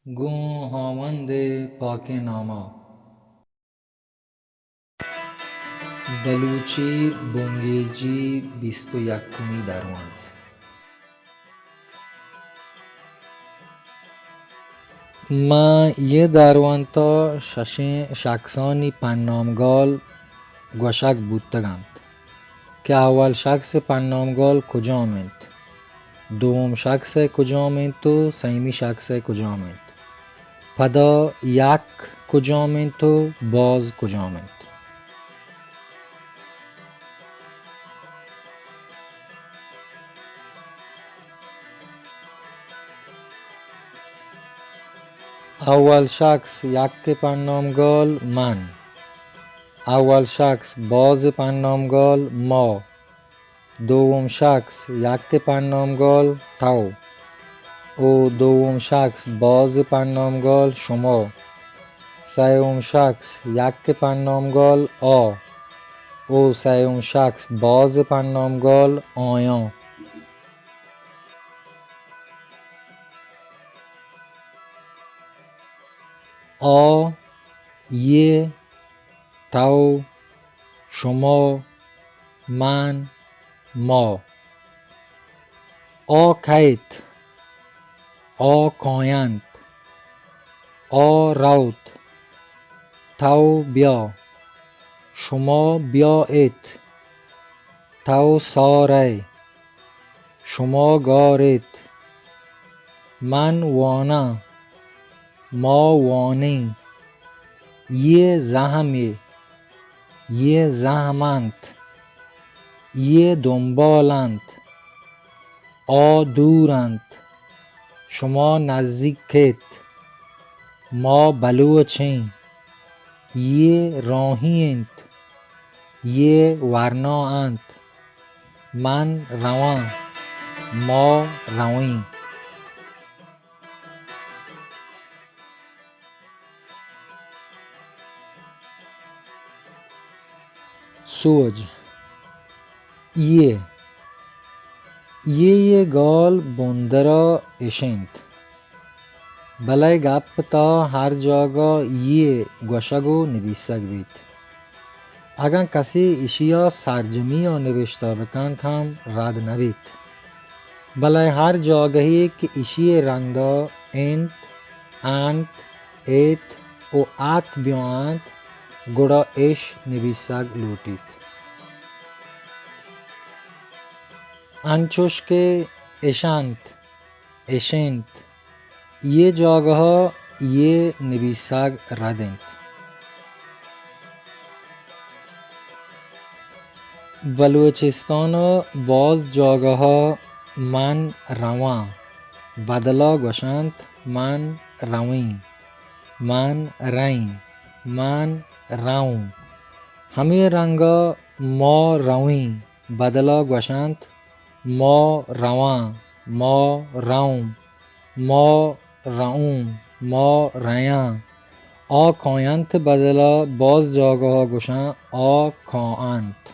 گوں ہاوند ءِ پاکیں نام ءَ۔ بلوچی بنگیجی بیست ءُ یکمی درونت۔ ما اے درونت ءَ ششیں شخصانی پنامگال گوشگ بوتگ انت کہ اول شخص ءِ پنامگال کجام انت، دوم شخص ءِ کجام انت ءُ سیمی شخص ءِ کجام انت۔ پدا یک کجام انت ءُ باز کجام انت۔ اول شخص یک ءِ پنامگال من۔ اول شخص باز ءِ پنامگال ما۔ دوم شخص یک ءِ پنامگال تو۔ او دوم شخص باز ءِ پنامگال شما۔ سیوم شخص یک ءِ پنامگال آ۔ او سیوم شخص باز ءِ پنامگال آیاں۔ آ، یے، تو، شما، من، ما۔ آ کئیت، آ کاینت، آ روت، تو بیا، شما بیا ات، تو سار ئے، شما گار ات۔ من واناں، ما وانیں۔ یے زہمے، یے زہم انت۔ یے دنبال انت۔ آ دور انت۔ شما نزیک ات۔ ما بلوچ ایں۔ یے راہی انت۔ یے ورنا انت۔ من رواں۔ ما رویں۔ سوج۔ یے۔ یے یے گال بندر ءَ اش انت۔ بلئے گپ تاں ہر جاگہ یے گوشگ ءُ نبیسگ بیت۔ اگاں کسے اشی ءَ سرجمی ءَ نبشتہ بکنت ہم رد نہ بیت۔ بلئے ہر جاگہے کہ اشی ءِ رند ءَ انت، انت، ات ءُ ات بیاینت، گڑا اش نبیسگ لوٹیت۔ انچوش کہ اش انت، اش انت، یے جاگہ ءَ یے نبیسگ رد انت۔ بلوچستان ءَ باز جاگہ ءَ من رواں بدل ءَ گوشنت من رویں، من رئیں، من رئوں۔ ہمے رنگ ءَ ما رویں بدل ءَ گوشنت ما رواں، ما رئوں، ما رئوں، ما رئیاں۔ آ کاینت بدل ءَ باز جاگہ ءَ گوشاں آ کاینت۔